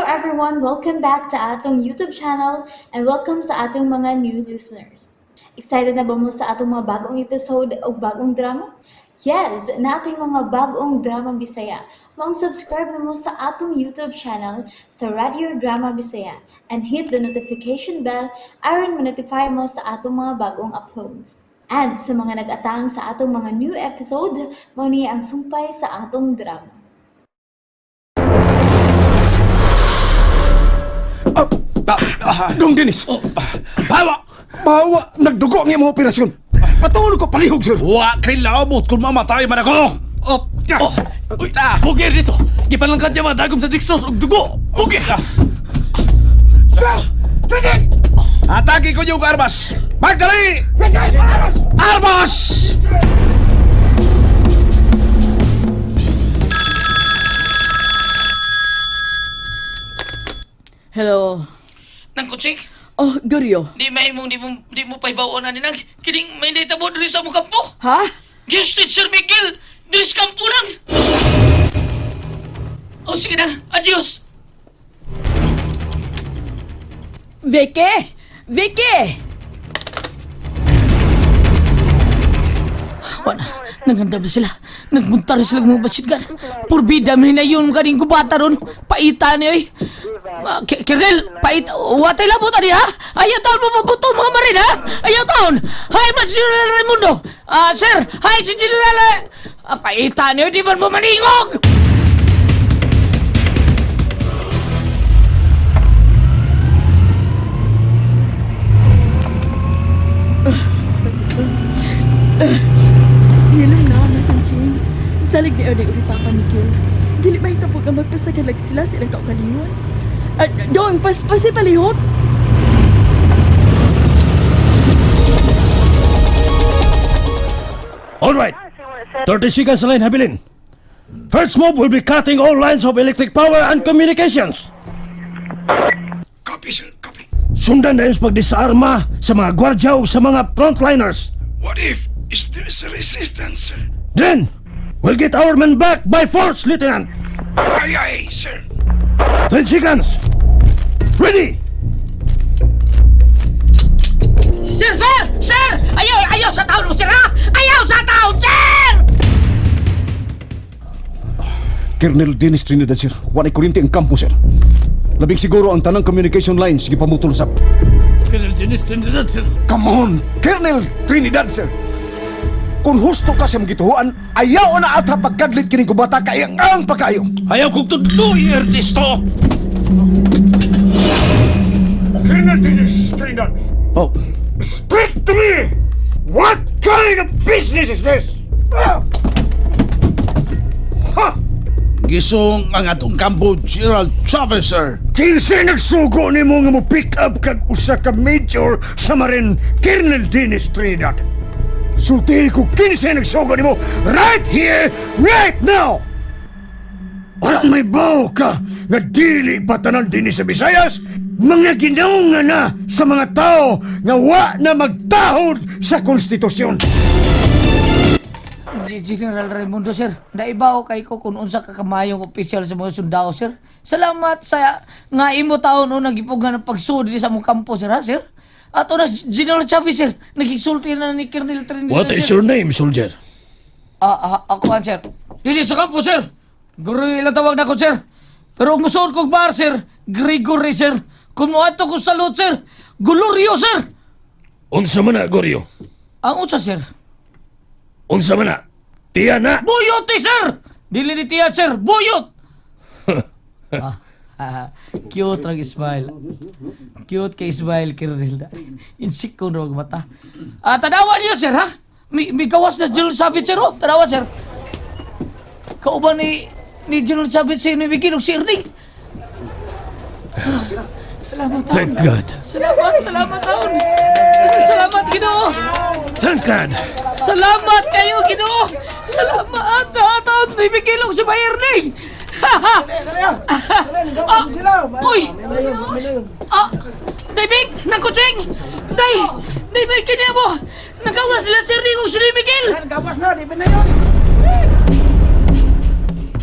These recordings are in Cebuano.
everyone! Welcome back to atong YouTube channel and welcome sa atong mga new listeners. Excited na ba mo sa atong mga bagong episode o bagong drama? Yes, nating mga bagong drama Bisaya. Maong subscribe na mo sa atong YouTube channel sa Radio Drama Bisaya and hit the notification bell aron ma-notify mo sa atong mga bagong uploads. And sa mga nag-atang sa atong mga new episode, mao ni ang sumpay sa atong drama. Dong Dennis! Bawa! Bawa! Nagdugo ang imong operasyon! Patulog ko palihog, sir! Wa kay laobot kung mamatay man ako! Oh, Oh, uy, bugi dito. Gipalangkat niya mga dagom sa dextrose ug dugo. Bugi. Sir! Tingin! Atake ko yung armas! Magdali! Armas! Hello. Nang kutsik, Oh, Goryo. di mahimong di mo pahibaw na ni nang kining may nahitabo diri sa among kampo. Ha? Gifted Sir Miguel, diri sa kampo nang. Oh, sige na. Adios. Vicky! Vicky! Wala, nangandam na sila. Nagmuntar sila ng mga machine gun. Purbida, may na yun kaning gubata ron. Paita niya eh. Colonel, paita. Watay labot ani ha? Ayaw taon mo mabuto mga marin ha? Ayaw taon. Hi, man General Raimundo. Ah, sir, hi si General. Paita niya, di man mo maningog! Ngilom na, Makunting. Salig ni Ernie uri Papa Miguel. Dili mahitabo nga magpasagalag sila silang kaugalingon. At dong, pas pasi palihog. All right. 30 seconds line habilin. First move will be cutting all lines of electric power and communications. Copy, sir. Copy. Sundan na yung pagdisarma sa mga gwardya o sa mga frontliners. What if is there's a resistance, sir? Then, we'll get our men back by force, Lieutenant. Aye, aye, sir. 10 seconds. Ready! Sir, sir! Sir! Ayaw, ayaw sa taon, sir ha? Ayaw sa taon, sir! Colonel Dennis Trinidad, sir. Walay kuryente ang kampo, sir. Labing siguro ang tanang communication lines gipamutol sab. Colonel Dennis Trinidad, sir. Come on! Colonel Trinidad, sir! Kung husto ka sa gituhuan, ayaw na ata pagkadlit kining gubata kay ang pagkayo. Ayaw kong tudloy, Ernesto! Colonel Dennis Trinidad, Oh, speak to me! What kind of business is this? Ah! Ha! gisong ang atong kampo, Gerald Chavez, sir. Kinsay nagsugo nimo nga mo pick up kag usa ka major sa marin Colonel Dennis Trinidad. Sultihi ko kinsay nagsugo nimo right here, right now. Parang may bawo ka nga dili pa tanan dinhi sa Visayas, mga ginaw nga na sa mga tao nga wa na magtahod sa konstitusyon. General Raimundo, sir. Naibaw kay ko kung unsa ka kamayong opisyal sa mga sundao, sir. Salamat sa nga imo taon unang gipugan ng pagsud sa among kampo, sir, ha, sir? Ato na General Chavez, sir. Nagigsulti na ni Colonel Trinidad. What is sir. your name, soldier? Ako an, sir. Dili sa kampo, sir. Guri lang tawag na ko, sir. Pero musuot kog bar, sir. Gregory, sir. Kung moadto ko salute, sir. Gulurio, sir. Unsa man na, Goryo? Ang unsa, sir? Unsa man na? Tiya na! Buyot eh, sir! Dili ni tiyan, sir. Buyot! ah, cute ang smile. Cute kay smile, Colonel. Insik ko na mata. Tanawan niyo, sir, ha? May gawas na si General Sabit, sir, oh. Tanawan, sir. Kauban ni General Sabit, si Miguel ug si Erning. Salamat, taon. Thank God. Salamat, salamat, taon. Salamat, Ginoo. Thank God. Salamat kayo, Ginoo! Salamat! Taon, may bigilong si Bayerning! Uy! Daybig! Nang kutsing! Day! Day, may kini mo! Nagawas nila si Erning ug si Miguel!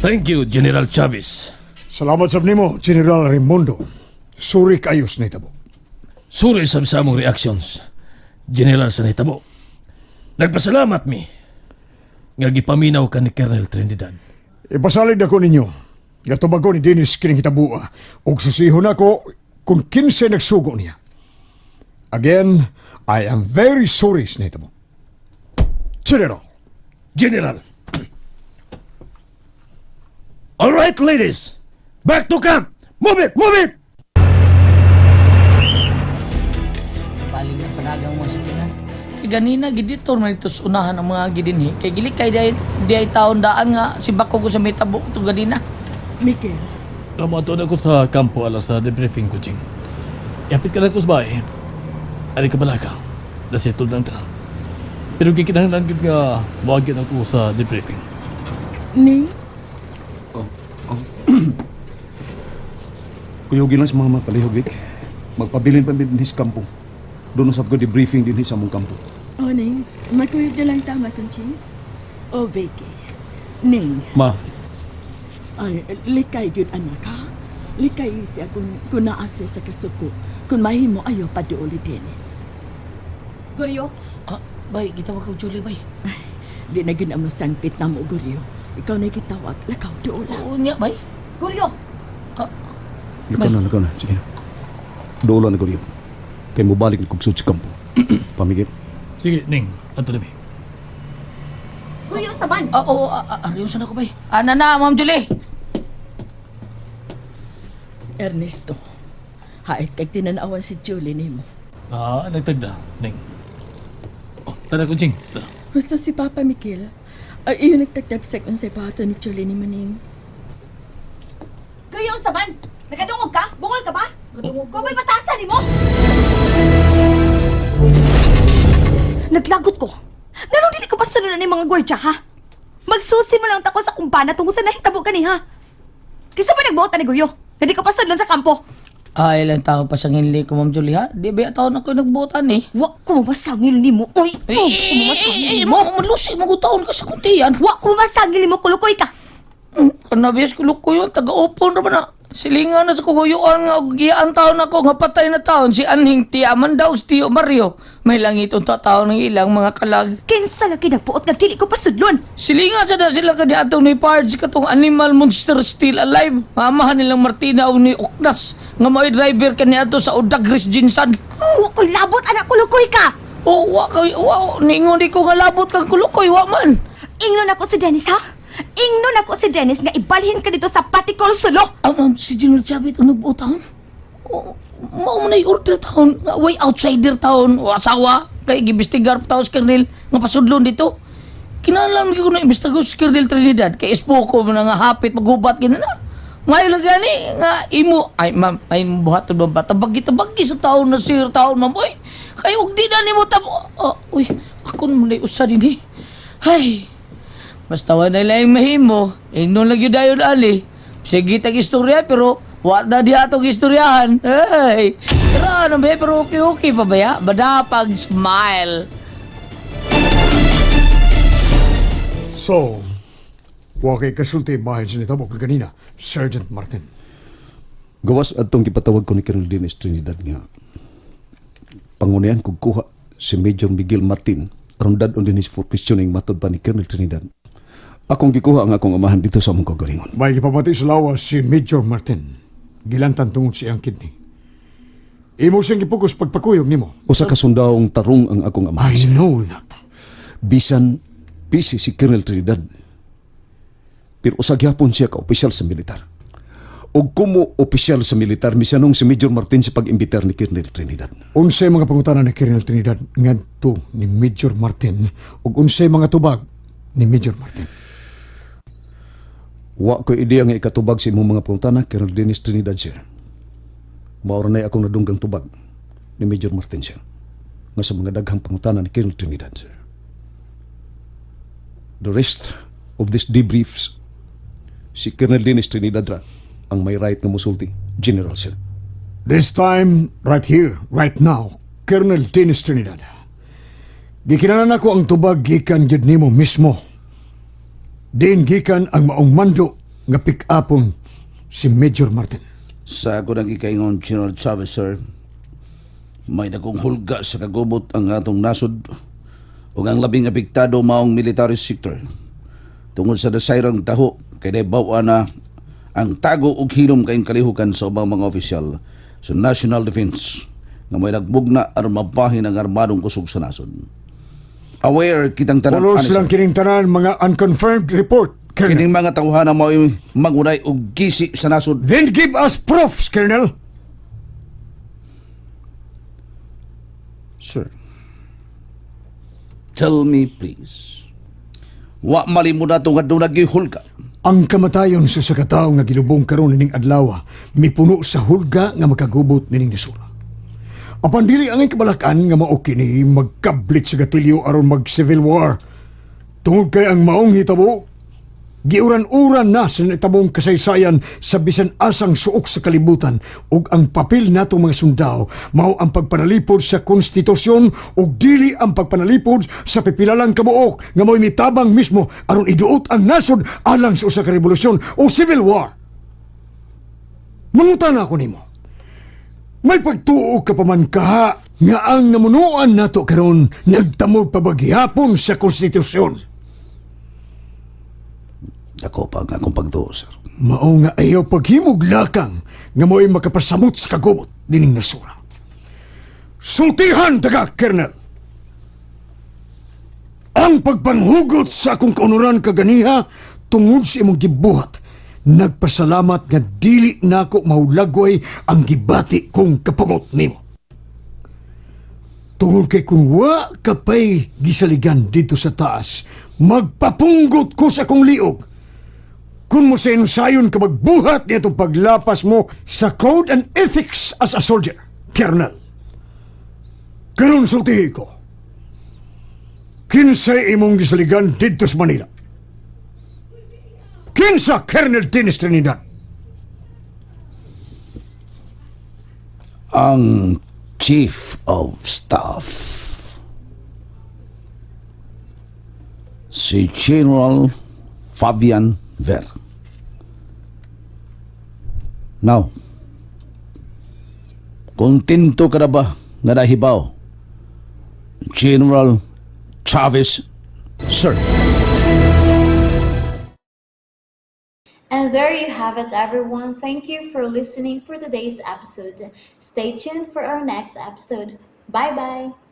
Thank you, General Chavez. Salamat sab nimo, General Raimundo. Sorry kaayo sa nahitabo. Sorry sab sa among reactions, General, sa nahitabo. Nagpasalamat mi nga gipaminaw ka ni Colonel Trinidad. Ipasalig ako ninyo. Gatubag ko ni Dennis kining hitabua. Ug susihon ako kung kinsay nagsugo niya. Again, I am very sorry sa nahitabo. General. General. All right, ladies. Back to camp. Move it, move it! Paling na panagang mga sakinan. Kay ganina giditor man ito sa unahan ang mga gidinhi. Kay gili kay di ay taon daan nga si bako ko sa mitabo ito ganina. Mikil, Namato na ko sa kampo alas sa debriefing ko, Ching. Yapit ka na ko sa bahay. Ali ka balaka. Nasettle na ang tanan. Pero gikinahanglan gyud nga moagi na ko sa debriefing. Ning, Kuyogin lang sa mga mga palihog, Vic. Magpabilin pa din sa kampo. Doon usap ko debriefing din sa among kampo. Oh Ning, magkuyog na lang tama kunching. Oh Vicky, Ning, Ma, ay likay gyud anak ha. Likay siya kung naa siya sa kasuko. Kung mahimo ayo pa ni Dennis. Guryo, Ah, bay, kita ko Julie, bay. Ay, di na gyud ang masangpit na mo Guryo. Ikaw na gitawag, lakaw duola. Oo niya, bay. Guryo! Ah, lakaw na, lakaw na. Sige na. Doon na ko riyo. Kay mo balik na kong sud sa kampo. Pamigit. Sige, Ning. Ato na mi. Guryo sa ban! Ah, oo, ah, ah, aryoso na ko, bay. Ana na, Ma'am Julie. Ernesto, hait kag tinanawan si Julie nimo. Ah, nagtagda, Ning. Oh, tara ko, Ching. Tara. Gusto si Papa Mikil. Ay, iyo nagtagtap sa unsay buhaton ni Julie nimo Ning. Guryo sa man! Nakadungog ka? Bungol ka ba? Nakadungog ko? May batasan nimo? Naglagot ko. Nganong dili ko pasunod ni mga gwardya, ha? Magsusi mo lang ta ko sa kumpana tungkol sa nahitabo kani, ha? Kisa ba nagbuot ani Guryo? Nga di ko pasudlon sa kampo. Ay, ilang tao pa siyang hindi ko, Ma'am Julie, ha? Di ba taon ako nagbuotan, eh? Wa ko mamasangil nimo. Uy, Eh, wa ko mamasangil eh, nimo. mo, malusi mo taon ka sa kuntiyan. Wa ko mamasangil nimo, kulukoy ka. Kanabiyas ko luko yun, taga-upon ra ba na? Silingan na sa kuguyuan nga, og giyaan taon ako, nga patay na taon, si Anhing Tiaman daw, si Tio Mario. May langit unta taon ng ilang mga kalag. Kinsa lagi nagbuot nga dili ko pasudlon? Silingan sa na sila kani atong ni Pards katong animal monster still alive. Amahan nilang Martina o ni Oknas nga mao'y driver kani ato sa Udagris Jinsan. Wa ko labot anak, kulukoy ka. Oh, wa kay wa ningon di ko nga labot kang kulukoy, wa man. Ingnon ako si Dennis, ha? Ingnon ako si Dennis nga ibalhin ka dito sa Patikol Sulo. Ah, ma'am, si General Chavit ang nagbuo taon. Oh, mao man ay order taon, nga way outsider taon, o asawa, kay gibistigar pa taon si Colonel nga pasudlon dito. Kinahanglan ko na imbestigar si Colonel Trinidad, kay espoko mo na nga hapit magubat kina na. Ngayon lang gani nga imo ay ma'am ay buhaton ba tabagi tabagi sa taon na sir taon ma'am oy kay og di na nimo tab oh, uy ako man ay usa dinhi ay. Basta wala na lang mahimo. Ingnon lang yun dayon ali. Sige tag istorya pero wa na di atong istoryahan. Hey. Pero ano ba pero okay okay pa ba ya? Badapag smile. So, wa kay kasulti bahin sa nitabo kaganina, Sergeant Martin. Gawas atong gipatawag ko ni Colonel Dennis Trinidad nga pangunayan kog kuha si Major Miguel Martin aron dad-on dinhi for questioning matod pa ni Colonel Trinidad. Akong gikuha ang akong amahan dito sa among kaugalingon. May gipamati sa lawas si Major Martin. Gilantan tungod sa iyang kidney. Imo siyang gipugos pagpakuyog nimo. Usa ka sundawong tarong ang akong amahan. I know that. Bisan busy si Colonel Trinidad. Pero usa gyapon siya ka opisyal sa militar. Og kumo opisyal sa militar misanong si Major Martin sa pag-imbitar ni Colonel Trinidad. Unsay mga pangutana ni Colonel Trinidad ngadto ni Major Martin ug unsay mga tubag ni Major Martin? Wa ko ideya nga ikatubag sa imong mga pangutana, Colonel Dennis Trinidad, sir. Mao ra nay akong nadunggang tubag ni Major Martin, sir. Nga sa mga daghang pangutana ni Colonel Trinidad, sir. The rest of these debriefs, si Colonel Dennis Trinidad ra ang may right nga musulti, General, sir. This time, right here, right now, Colonel Dennis Trinidad. Gikinalan ako ang tubag gikan gyud nimo mismo. Din gikan ang maong mando nga pick-upon. Si Major Martin. Sa ako nang gikaingon, General Chavez, sir, may dagkong hulga sa kagubot ang atong nasod ug ang labing apektado maong military sector. Tungod sa dasayrang taho, kay nahibaw na ang tago ug hilom kayong kalihukan sa ubang mga opisyal sa National Defense nga may nagbugna aron mabahin ang armadong kusog sa nasod. Aware kitang tanan Pulos ani, lang sir. kining tanan mga unconfirmed report, Colonel. Kining mga tawhana mao'y mangunay og gisi sa nasod. Then give us proofs, Colonel. Sir, tell me please. Wa malimod nato nga doon hulga. Ang kamatayon sa usa ka tawo nga gilubong karon nining adlaw mipuno sa hulga nga makagubot nining nasura. Apan dili ang kabalakan nga mao kini magkablit sa gatilyo aron mag civil war. Tungod kay ang maong hitabo giuran-uran na sa nahitabong kasaysayan sa bisan asang suok sa kalibutan ug ang papel natong mga sundao mao ang pagpanalipod sa konstitusyon ug dili ang pagpanalipod sa pipilalang kabuok nga mao'y mitabang mismo aron iduot ang nasod alang sa usa ka revolusyon o civil war. Mangutana ako nimo. May pagtuo ka pa man kaha nga ang namunuan nato karon nagtamod pa ba gihapon sa konstitusyon. Ako pa ang akong pagtuo, sir. Mao nga ayaw paghimog lakang nga mo'y makapasamot sa kagubot dining nasura. Sultihan taga, Colonel! Ang pagpanghugot sa akong kaunuran kaganiha tungod sa imong gibuhat, nagpasalamat nga dili nako mahulagway ang gibati kong kapangot nimo. Tungod kay kung wa ka pa'y gisaligan dito sa taas, magpapunggot ko sa akong liog. Kung mo sa sayon ka magbuhat nitong paglapas mo sa code and ethics as a soldier, Colonel. Karon sultihi ko. Kinsay imong gisaligan didto sa Manila? Kinsa Colonel Dennis Trinidad? Ang Chief of Staff. Si General Fabian Ver. Now, kontento ka na ba nga nahibaw? General Chavez, sir. And there you have it, everyone. Thank you for listening for today's episode. Stay tuned for our next episode. Bye bye.